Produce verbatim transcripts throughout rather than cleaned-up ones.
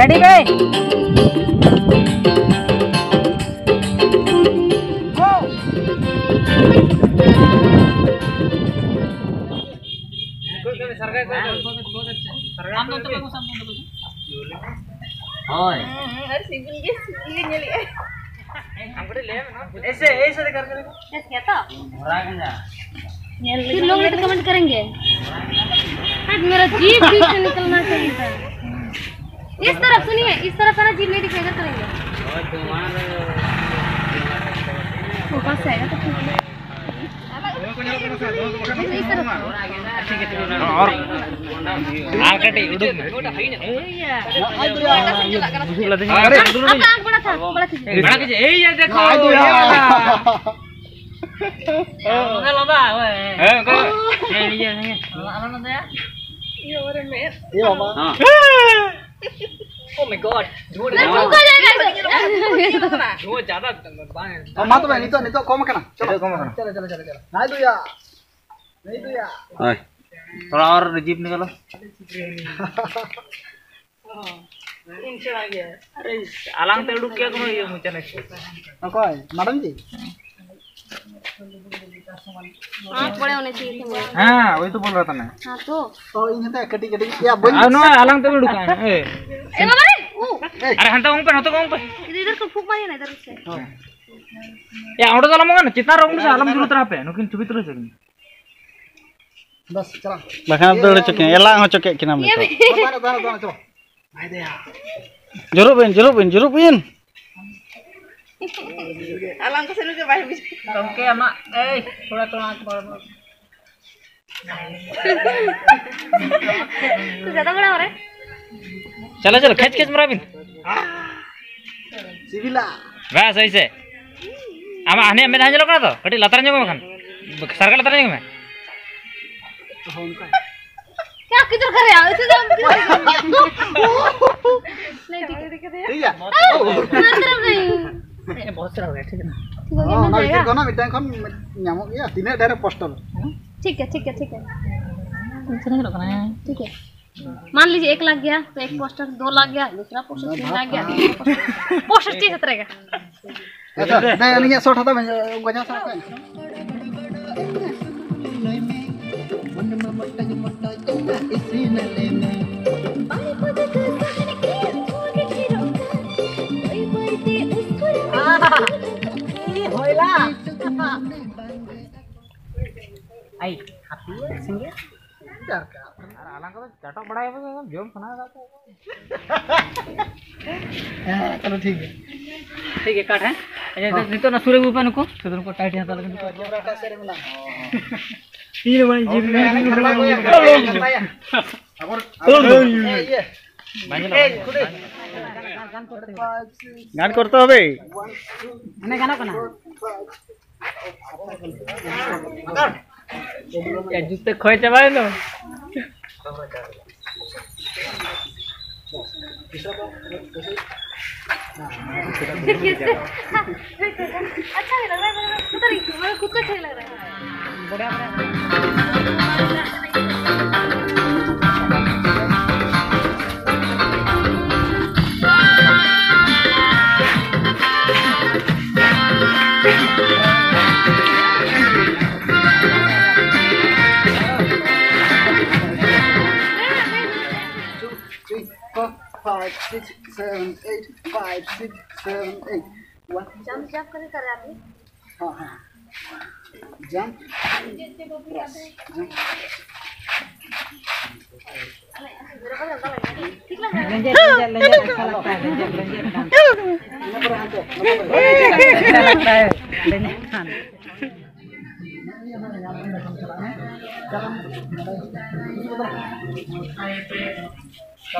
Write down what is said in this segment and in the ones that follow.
ᱟᱹᱰᱤ ᱵᱮᱥ᱾ ᱦᱳᱭ᱾ ᱦᱩᱸ, ᱦᱩᱸ, ᱟᱨ ᱥᱤᱵᱤᱞ ᱜᱮ, ᱥᱤᱵᱤᱞ ᱜᱮ ᱧᱮᱞᱮᱜᱼᱟ᱾ ऐसे, ऐसे करके देखो। ऐसे क्या था? फिर लोग तो कमेंट करेंगे, "हट, मेरा जीभ पीछे निकलना चाहिए था।" इस तरफ सुनिए, इस तरफ है ना, जीभ नहीं दिखाई, इधर करेंगे। वो पास से आएगा तो ठीक है। और, और कटी उड़ूक में। अरे, आपका आंख बड़ा था, बड़ा कीजिए। बड़ा कीजिए। ए, ये देखो, ये वाला। ᱦᱮᱸ, ᱚᱱᱠᱟ᱾ ᱦᱮᱸ, ᱚᱱᱠᱟ᱾ ᱦᱮᱸ, ᱱᱤᱡᱮ, ᱱᱤᱡᱮ᱾ ᱤᱭᱟᱹ, ᱚᱨᱮ ᱢᱮ᱾ ᱤᱭᱟᱹ, ᱵᱟᱵᱟ᱾ ᱦᱮᱸ᱾ Oh my God, ᱫᱷᱩᱣᱟᱹ ᱫᱚ ᱡᱟᱫᱟ᱾ ᱫᱷᱩᱣᱟᱹ ᱡᱟᱫᱟ ᱵᱟᱝ᱾ ᱢᱟ ᱛᱚᱵᱮ, ᱱᱤᱛᱚᱜ, ᱱᱤᱛᱚᱜ ᱠᱚᱢ ᱟᱠᱟᱱᱟ᱾ ᱪᱚᱞᱚ᱾ ᱱᱤᱛᱚᱜ ᱠᱚᱢ ᱟᱠᱟᱱᱟ᱾ ᱪᱚᱞᱚ, ᱪᱚᱞᱚ, ᱪᱚᱞᱚ, ᱪᱚᱞᱚ᱾ ᱱᱟᱭ ᱫᱩᱭᱟ᱾ ᱱᱟᱭ ᱫᱩᱭᱟ᱾ ᱦᱳᱭ᱾ ᱛᱷᱚᱲᱟ ᱟᱨ ᱡᱤᱵᱽ ᱱᱤᱠᱟᱞᱚ᱾ ᱤᱧ ᱥᱮᱬᱟ ᱜᱮᱭᱟ᱾ ᱟᱨᱮ, ᱟᱞᱟᱝ ᱛᱮ ᱩᱰᱩᱠ ᱠᱮᱭᱟ ᱠᱳᱱᱳ ᱤᱭᱟᱹ ᱢᱚᱪᱟ ᱱᱟᱹᱠᱤ᱾ ᱚᱠᱚᱭ? ᱢᱟᱰᱟᱢ ᱡᱤ? हाँ, पड़े होने चाहिए थे मुझे। हाँ, वही तो बोल रहा था मैं। हाँ, तो। तो इन होता है कटी कटी। या बोल। ᱟᱨ ᱱᱚᱣᱟ ᱟᱞᱟᱝ ᱛᱮ ᱩᱰᱩᱠᱟ, ᱮ᱾ ए, बाबा रे, ऊ। ᱟᱨᱮ ᱦᱟᱱᱛᱮ ᱚᱝ ᱯᱮ, ᱱᱚᱛᱮ ᱚᱝ ᱯᱮ᱾ इधर, इधर को फूंक मारिए ना, इधर से। ᱦᱳᱭ᱾ ᱭᱟ, ᱚᱸᱰᱮ ᱫᱚ ᱟᱞᱚᱢ ᱚᱝᱟ, ᱪᱮᱛᱟᱱ ᱨᱮ ᱚᱝ ᱢᱮᱥᱮ, ᱟᱞᱚᱢ ᱡᱩᱞᱩᱜ ᱛᱟᱨᱟ ᱦᱟᱯᱮ, ᱱᱩᱠᱤᱱ ᱪᱷᱚᱵᱤ ᱛᱩᱞᱟᱹᱣ ᱦᱚᱪᱚ ᱠᱤᱱ᱾ ᱵᱟᱠᱷᱟᱱ ᱫᱟᱹᱲ ᱦᱚᱪᱚ ᱠᱤᱱᱟ, ᱮᱞᱟᱝ ᱦᱚᱪᱚ ᱠᱮᱫ ᱠᱤᱱᱟ ᱢᱮᱱᱛᱮ᱾ ᱫᱟᱸᱲᱟ, ᱫᱟᱸᱲᱟ, ᱫᱟᱸᱲᱟ, ᱪᱚᱞᱚ᱾ ᱡᱩᱨᱩᱜ ᱵᱤᱱ, ᱡᱩᱨᱩᱜ ᱵᱤᱱ, ᱡᱩᱨᱩᱜ ᱵᱤᱱ᱾ ᱟᱞᱟᱝ ᱠᱚ ᱥᱮᱱ ᱜᱮ ᱵᱟᱭ ᱵᱩᱡᱷᱟᱹᱣ᱾ ᱜᱚᱢᱠᱮ, ᱟᱢᱟᱜ, ᱮᱭ, ᱛᱷᱚᱲᱟ, ᱛᱷᱚᱲᱟ, ᱛᱷᱚᱲᱟ᱾ ᱛᱩ ᱡᱟᱫᱟ ᱵᱟᱲᱟ ᱢᱟᱨᱮ᱾ ᱪᱚᱞᱚ, ᱪᱚᱞᱚ, ᱠᱷᱮᱪ, ᱠᱷᱮᱪ ᱢᱟᱨᱟ ᱵᱤᱱ᱾ ᱥᱤᱵᱤᱞᱟ᱾ ᱵᱟᱥ, ᱦᱳᱭ ᱥᱮ᱾ ᱟᱢᱟᱜ ᱦᱟᱱᱮ ᱢᱮᱫᱦᱟ ᱧᱮᱞᱚᱜ ᱠᱟᱱᱟ ᱛᱚ? ᱠᱟᱹᱴᱤᱡ ᱞᱟᱛᱟᱨ ᱧᱚᱜ ᱢᱮ ᱵᱟᱠᱷᱟᱱ᱾ ᱥᱟᱨᱠᱮᱞ ᱞᱟᱛᱟᱨ ᱧᱚᱜ ᱢᱮ᱾ क्या, किधर कर रहे हो? इसे तो हम किधर कर रहे हैं? नहीं, ठीक है। ठीक है। हाँ, हर तरफ नहीं। बहुत सारा हो गया, ठीक है ना? ठीक हो गया, हाँ, मिल ᱚᱱᱟ ᱵᱷᱤᱛᱤᱨ जाएगा। ᱠᱷᱚᱱᱟᱜ ᱢᱤᱫᱴᱟᱝ ᱠᱷᱚᱱ ᱧᱟᱢᱚᱜ ᱜᱮᱭᱟ᱾ ᱛᱤᱱᱟᱹᱜ ᱰᱷᱮᱨ ᱯᱳᱥᱴᱟᱞ? ठीक है, ठीक है, ठीक है। ᱴᱮᱱᱥᱚᱱ ᱧᱮᱞᱚᱜ ᱠᱟᱱᱟ᱾ ठीक है। मान लीजिए एक लाख गया तो एक पोस्टर, दो लाख गया, दूसरा पोस्टर, तीन लाख गया, तीसरा पोस्टर, पोस्टर चेंज होता रहेगा। ᱟᱪᱪᱷᱟ, ᱫᱮ, ᱟᱹᱞᱤᱧᱟᱜ ᱥᱚᱴ ᱦᱟᱛᱟᱣ ᱵᱮᱱ, ᱜᱚᱡᱟ ᱥᱟᱵ ᱵᱮᱱ᱾ ᱟᱭ, ᱦᱟᱹᱯᱤᱭᱟ ᱥᱮᱸᱜᱮᱞ᱾ ᱟᱨ ᱟᱞᱟᱝ ᱠᱚᱫᱚ ᱪᱟᱴᱚᱜ ᱵᱟᱲᱟᱭᱟᱵᱚᱱ, ᱡᱚᱢ ᱥᱟᱱᱟ ᱠᱟᱜ ᱠᱚᱣᱟ᱾ ᱦᱮᱸ, ᱪᱚᱞᱚ, ᱴᱷᱤᱠ ᱜᱮᱭᱟ᱾ ᱴᱷᱤᱠ ᱜᱮᱭᱟ, ᱠᱟᱴ, ᱦᱮᱸ? ᱟᱪᱪᱷᱟ, ᱦᱚᱸ᱾ ᱱᱤᱛᱚᱜ ᱚᱱᱟ ᱥᱩᱨ ᱨᱮ ᱟᱹᱜᱩ ᱯᱮ ᱱᱩᱠᱩ᱾ ᱥᱩᱫᱷᱩ ᱱᱩᱠᱩ ᱴᱟᱭᱤᱴ ᱦᱟᱛᱟᱣ ᱞᱟᱹᱜᱤᱫ ᱱᱩᱠᱩ᱾ ᱤᱧ ᱫᱚ ᱵᱟᱹᱧ ᱡᱤᱞ ᱟᱵᱚᱨ, ᱟᱵᱚᱨ, ᱤᱭᱟᱹ, ᱤᱭᱟᱹ᱾ ᱵᱟᱝ ᱧᱮᱞᱚᱜ ᱠᱟᱱᱟ᱾ ᱜᱟᱱ ᱠᱚᱨᱛᱮ ᱦᱚᱵᱮ᱾ ᱢᱟᱱᱮ ᱜᱟᱱᱚᱜ ᱠᱟᱱᱟ᱾ ᱡᱩᱛᱟᱹ ᱠᱷᱚᱭ ᱪᱟᱵᱟᱭᱮᱱᱟ᱾ अच्छा ही लग रहा है, मतलब, पता नहीं क्यों, मेरे खुद को अच्छा ही लग रहा है। Three, four, five, six, seven, eight, five, six, seven, eight. One. Jump, jump करके कर रहे हैं आप ये? हाँ, हाँ। Jump. Press. Jump. मेरे को ज्यादा लग रहा है। ठीक लग रहा है। रंजन, रंजन, रंजन, अच्छा लगता है, रंजन, रंजन डांस। अच्छा लगता है, रंजन डांस।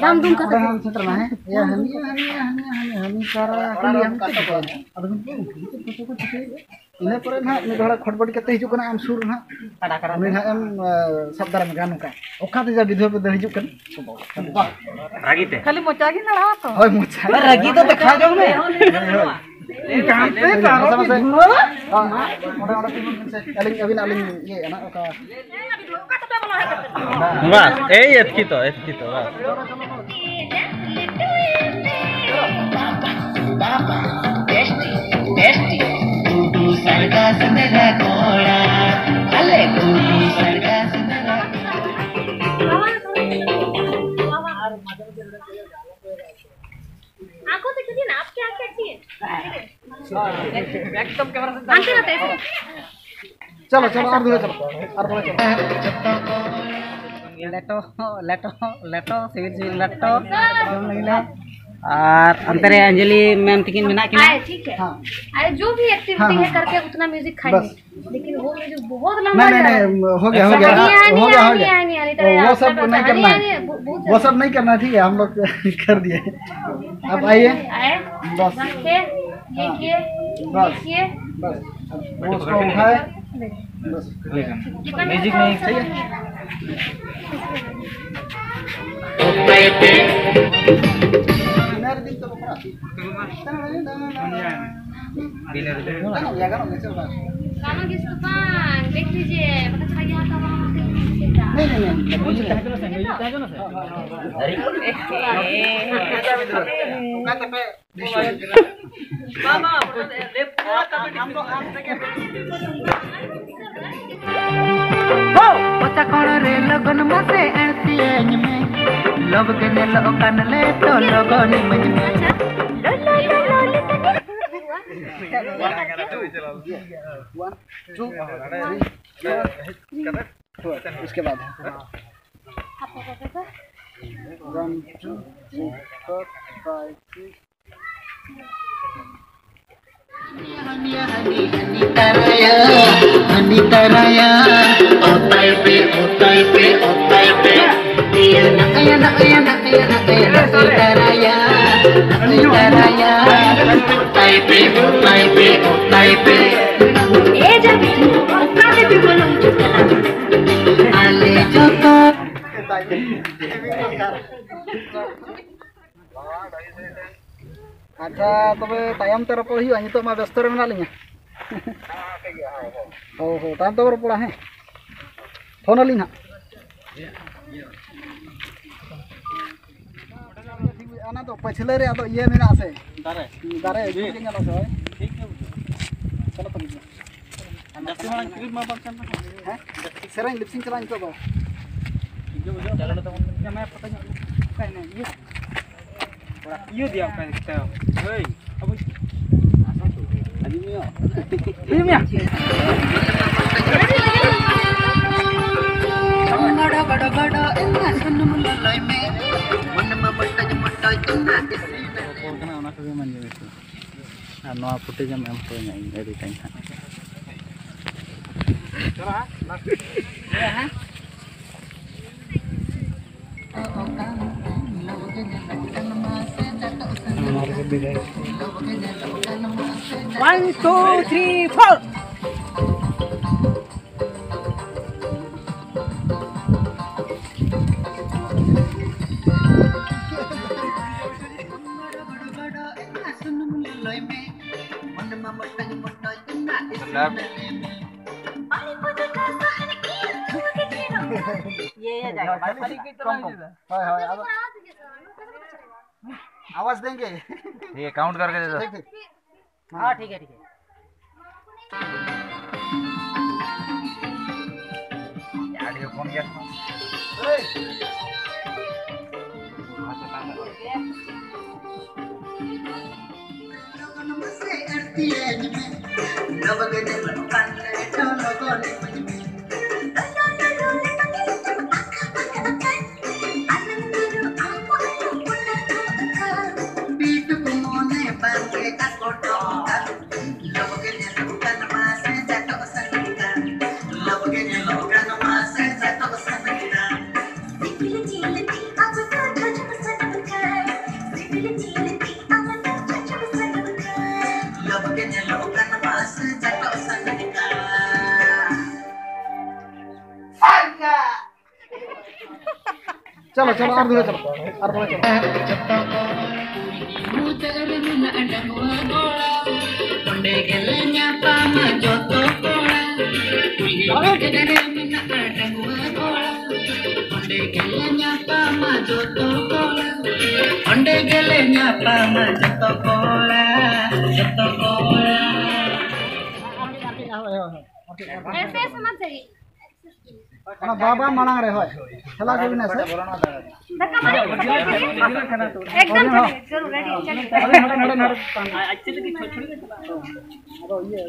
ᱫᱟᱢ ᱫᱩᱢ ᱠᱟᱛᱮ᱾ ᱚᱸᱰᱮ ᱦᱟᱸᱜ ᱥᱮᱴᱮᱨ ᱮᱱᱟ, ᱦᱮᱸ? ᱮᱭᱟ, ᱦᱟᱹᱱᱤᱭᱟ, ᱦᱟᱹᱱᱤᱭᱟ, ᱦᱟᱹᱱᱤᱭᱟ, ᱦᱟᱹᱱᱤ ᱠᱟᱨᱟ, ᱦᱟᱹᱱᱤ ᱦᱟᱱᱛᱮ ᱠᱚ᱾ ᱟᱫᱚ ᱩᱱᱠᱩ ᱪᱮᱫ ᱠᱚᱪᱚ ᱠᱚ ᱪᱤᱠᱟᱹᱭᱮᱫᱼᱟ? ᱤᱱᱟᱹ ᱯᱚᱨᱮ ᱱᱟᱦᱟᱜ ᱢᱤᱫ ᱦᱚᱲᱟᱜ ᱠᱷᱚᱴᱵᱚᱰᱤ ᱠᱟᱛᱮ ᱦᱤᱡᱩᱜ ᱠᱟᱱᱟ ᱟᱢ ᱥᱩᱨ ᱨᱮ ᱱᱟᱦᱟᱜ᱾ ᱩᱱᱤ ᱱᱟᱦᱟᱜ ᱮᱢ, ᱮ, ᱥᱟᱵ ᱫᱟᱨᱟᱢ ᱮ ᱠᱟᱱᱟ ᱱᱚᱝᱠᱟ᱾ ᱚᱠᱟᱛᱮ ᱡᱟ ᱵᱤᱫᱷᱣᱟ ᱯᱮ ᱫᱟᱹᱲ ᱦᱤᱡᱩᱜ ᱠᱟᱱᱟ? ᱨᱟᱹᱜᱤ ᱛᱮ᱾ ᱠᱷᱟᱹᱞᱤ ᱢᱚᱪᱟ ᱜᱮ ᱞᱟᱲᱟᱣᱟ ᱛᱚ᱾ ᱦᱳᱭ, ᱢᱚᱪᱟ᱾ ᱨᱟᱹᱜᱤ ᱫᱚ ᱫᱮᱠᱷᱟᱣ ᱡᱚᱝ ᱢᱮ᱾ ᱦᱳᱭ, ᱦᱳᱭ᱾ ᱢᱟᱥᱮ, ᱢᱟᱥᱮ᱾ ᱦᱚᱸ, ᱚᱸᱰᱮ, ᱚᱸᱰᱮ ᱛᱤᱸᱜᱩᱱ ᱵᱤᱱ ᱥᱮ᱾ ᱟᱹᱞᱤᱧ, ᱟᱹᱵᱤᱱᱟᱜ ᱞᱤᱧ ᱤᱭᱟᱹᱭᱮᱫᱼᱟ ᱱᱟᱜ, ᱚᱠᱟ᱾ ᱵᱟᱥ, ᱮᱭ ᱮᱛᱠᱤ ᱛᱚ, ᱮᱛᱠᱤ ᱛᱚ, ᱵᱟᱥ᱾ आंखों से करिए ना, आपकी आंखें अच्छी है। एकदम कैमरा से। आंखें ना तेज। चलो, चलो, और दूर चलो, और दूर चलो। ᱞᱮᱴᱚ, ᱞᱮᱴᱚ, ᱞᱮᱴᱚ, ᱥᱤᱵᱤᱞ ᱥᱤᱵᱤᱞ ᱞᱮᱴᱚ ᱡᱚᱢ ᱞᱟᱹᱜᱤᱫ ᱞᱮ᱾ ᱟᱨ ᱚᱱᱛᱮ ᱨᱮ ᱚᱧᱡᱚᱞᱤ ᱢᱮᱢ ᱛᱤᱠᱤᱱ ᱢᱮᱱᱟᱜ ᱠᱤᱱᱟ᱾ ᱟᱭ, ᱴᱷᱤᱠ ᱦᱮ᱾ ᱦᱮᱸ᱾ ᱟᱭ, ᱡᱳ ᱵᱷᱤ ᱮᱠᱴᱤᱝ ᱦᱮᱸ, ᱦᱮᱸ᱾ ᱠᱟᱨᱠᱮ ᱩᱛᱱᱟ ᱢᱤᱣᱡᱤᱠ ᱠᱷᱟᱭᱮᱸᱜᱮ᱾ ᱵᱟᱥ᱾ ᱞᱮᱠᱤᱱ ᱣᱳ ᱢᱩᱡᱷᱮ ᱵᱚᱦᱩᱛ ᱞᱟᱢᱵᱟ नहीं, नहीं, नहीं, हो गया, हो गया, नहीं, नहीं, हो गया, हो नहीं, गया। नहीं, नहीं, नहीं, वो सब नहीं करना है। नहीं, नहीं, वो, वो सब नहीं करना, ठीक है, हम लोग कर दिए। आप आइए। आए, बस। रखे, ये हाँ। किए, ये बस। किए। बस। वो उसको उठाए। बस। कितना म्यूजिक नहीं चाहिए। मेरे दिल तो रुकना। गाना किस तूफान, देख लीजिए, पता चला यहाँ का वहाँ से नहीं, नहीं, नहीं, कुछ नहीं। ᱯᱚᱪᱟ ᱠᱚᱬ ᱨᱮ ᱞᱚᱜᱚᱱ ᱢᱟᱥᱮ ᱟᱹᱬᱛᱤᱭᱟᱹᱧ ᱢᱮ, ᱞᱚᱵ ᱜᱮ ᱧᱮᱞᱚᱜ ᱠᱟᱱ ᱞᱮ ᱛᱚ ᱞᱚᱜᱚᱱ ᱤᱢᱟᱹᱧ ᱢᱮ᱾ One, two, three, four, उसके बाद है। One, two, three, four, five, six। Honey तरह या, हनी तरह या, ओ ताई पे, ओ ताई पे, ओ ताई पे। या ना, या ना, या ना, या ना, या ना, हनी तरह या, हनी तरह या, ओ ताई पे, ओ ताई पे, ओ ताई पे। ए जब तू औकात पे बोलो चुप करा। आले जो तो। ᱟᱪᱪᱷᱟ, ᱛᱚᱵᱮ ᱛᱟᱭᱚᱢ ᱛᱮ ᱨᱚᱯᱚᱲ ᱦᱩᱭᱩᱜᱼᱟ, ᱱᱤᱛᱚᱜ ᱢᱟ ᱵᱮᱥᱛᱚ ᱨᱮ ᱢᱮᱱᱟᱜ ᱞᱤᱧᱟ᱾ ᱦᱳᱭ, ᱦᱳᱭ, ᱛᱟᱭᱚᱢ ᱛᱮᱵᱚ ᱨᱚᱯᱚᱲᱟ, ᱦᱮᱸ, ᱯᱷᱳᱱ ᱟᱹᱞᱤᱧ ᱦᱟᱸᱜ᱾ ᱚᱱᱟ ᱫᱚ ᱯᱟᱹᱪᱷᱞᱟᱹ ᱨᱮ ᱟᱫᱚ ᱤᱭᱟᱹ ᱢᱮᱱᱟᱜᱼᱟ ᱥᱮ? ᱫᱟᱨᱮ᱾ ᱫᱟᱨᱮ ᱴᱷᱤᱠ ᱜᱮ ᱧᱮᱞᱚᱜ ᱥᱮ, ᱦᱳᱭ᱾ ᱴᱷᱤᱠ ᱜᱮ ᱵᱩᱡᱷᱟᱹᱜᱼᱟ᱾ ᱪᱚᱞᱚ ᱛᱚᱵᱮ᱾ ᱡᱟᱹᱥᱛᱤ ᱢᱟᱲᱟᱝ ᱠᱞᱤᱯ ᱢᱟ ᱵᱟᱝ ᱪᱟᱞᱟᱜ ᱠᱟᱱᱟ᱾ ᱦᱮᱸ? ᱥᱮᱨᱮᱧ ᱞᱤᱯᱥᱤᱝ ᱪᱟᱞᱟᱜ ᱱᱤᱛᱚᱜ ᱫᱚ᱾ ᱴᱷᱤᱠ ᱜᱮ ᱵᱩᱡᱷᱟᱹᱜᱼᱟ᱾ ᱪᱟᱞᱟᱜ ᱱᱤᱛᱚᱜ ᱵᱚᱱ᱾ ᱡᱟᱢᱟᱭ ᱯᱷᱳᱴᱳ ᱧᱚᱜ ᱞᱮ᱾ ᱚᱠᱟ ᱮᱱᱮᱡ? ᱤᱭᱟᱹ᱾ ᱤᱭᱟᱹ ᱫᱮᱭᱟ ᱚᱠᱟ ᱮᱱᱮᱡ ᱛᱟᱭᱚᱢ? ᱦᱳᱭ, ᱟᱵᱚ ᱟᱸᱡᱚᱢ ᱢᱮᱭᱟ᱾ ᱟᱸᱡᱚᱢ ᱢᱮᱭᱟ᱾ ᱠᱚ ᱠᱟᱱᱟ, ᱚᱱᱟ ᱠᱚᱜᱮ ᱢᱟ ᱧᱮᱞ ᱢᱮ᱾ ᱟᱨ ᱱᱚᱣᱟ ᱯᱷᱩᱴᱮᱡᱽ ᱮᱢ ᱮᱢ ᱦᱚᱴᱚ ᱟᱹᱧᱟ, ᱤᱧ ᱮᱰᱤᱴᱟᱹᱧ ᱦᱟᱸᱜ᱾ One, two, three, four. ये, ये जाएगा। ᱦᱳᱭ, ᱦᱳᱭ, ᱟᱫᱚ ᱟᱣᱟᱡᱽ ᱫᱮᱝᱜᱮ᱾ ᱴᱷᱤᱠ ᱦᱮ, ᱠᱟᱣᱩᱱᱴ ᱠᱟᱨᱠᱮ ᱫᱮ ᱫᱳ᱾ ᱴᱷᱤᱠ, ᱴᱷᱤᱠ᱾ हाँ, ठीक है, ठीक है। यार, ये कौन गया? ᱪᱚᱞᱚ, ᱪᱚᱞᱚ, ᱟᱨ ᱫᱷᱩᱨᱮ ᱪᱚᱞᱚ, ᱟᱨ ᱫᱷᱩᱨᱮ ᱪᱚᱞᱚ᱾ ᱢᱩᱪᱟᱹᱫ ᱨᱮ ᱢᱮᱱᱟᱜᱼᱟ ᱰᱟᱺᱜᱩᱣᱟᱹ ᱠᱚᱲᱟ, ᱚᱸᱰᱮ ᱜᱮᱞᱮ ᱧᱟᱯᱟᱢᱟ ᱡᱚᱛᱚ ᱠᱚᱲᱟ᱾ ᱠᱩᱞᱦᱤ ᱢᱩᱪᱟᱹᱫ ᱨᱮ ᱢᱮᱱᱟᱜᱼᱟ ᱰᱟᱺᱜᱩᱣᱟᱹ ᱠᱚᱲᱟ, ᱚᱸᱰᱮ ᱜᱮᱞᱮ ᱧᱟᱯᱟᱢᱟ ᱡᱚᱛᱚ ᱠᱚᱲᱟ᱾ ᱚᱸᱰᱮ ᱜᱮᱞᱮ ᱧᱟᱯᱟᱢᱟ ᱡᱚᱛᱚ ᱠᱚᱲᱟ, ᱡᱚᱛᱚ ᱠᱚᱲᱟ᱾ ᱮᱥᱮ ᱥᱚᱢᱟᱡᱽ ᱥᱮᱵᱤ᱾ ᱚᱱᱟ ᱵᱟᱵᱟ ᱢᱟᱲᱟᱝ ᱨᱮ, ᱦᱳᱭ᱾ ᱠᱷᱮᱞᱟ ᱠᱚ ᱵᱮᱱᱟ ᱥᱮ? ᱫᱟᱠᱟ ᱢᱟ ᱮᱠᱫᱚᱢ ᱪᱟᱞᱤᱭᱮ, ᱡᱟᱨᱩᱨ, ᱨᱮᱰᱤ, ᱪᱟᱞᱤᱭᱮ᱾ ᱟᱫᱚ ᱤᱭᱟᱹ,